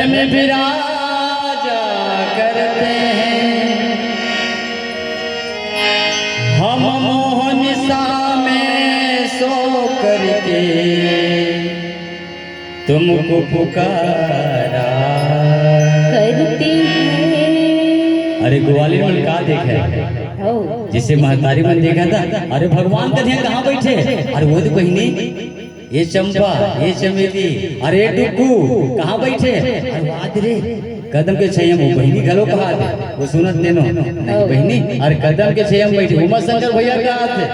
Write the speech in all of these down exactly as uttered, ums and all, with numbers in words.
में विराजा करते हैं, हम मोहनिसा में सो करके तुमको पुकारा करते हैं। अरे ग्वालियर में का देखे, हो। जिसे महतारी मन देखा था, अरे भगवान कथे कहाँ बैठे? अरे वो तो बहिनी, ये चंपा, ये चमेली, अरे डुगू, कहाँ बैठे? अरे बात रे, कदम के छैया में बहिनी घलो कहा थे, वो सुनत तेनो, नहीं बहिनी, अरे कदम के छैया में बैठे, उमा शंकर भैया कहा थे,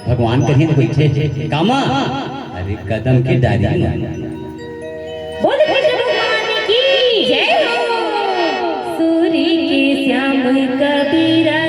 भगवान कथे कामा, अरे कदम के डारी में। बोल कृष्ण भगवान की जय हो। सूरी के श्याम कबीरा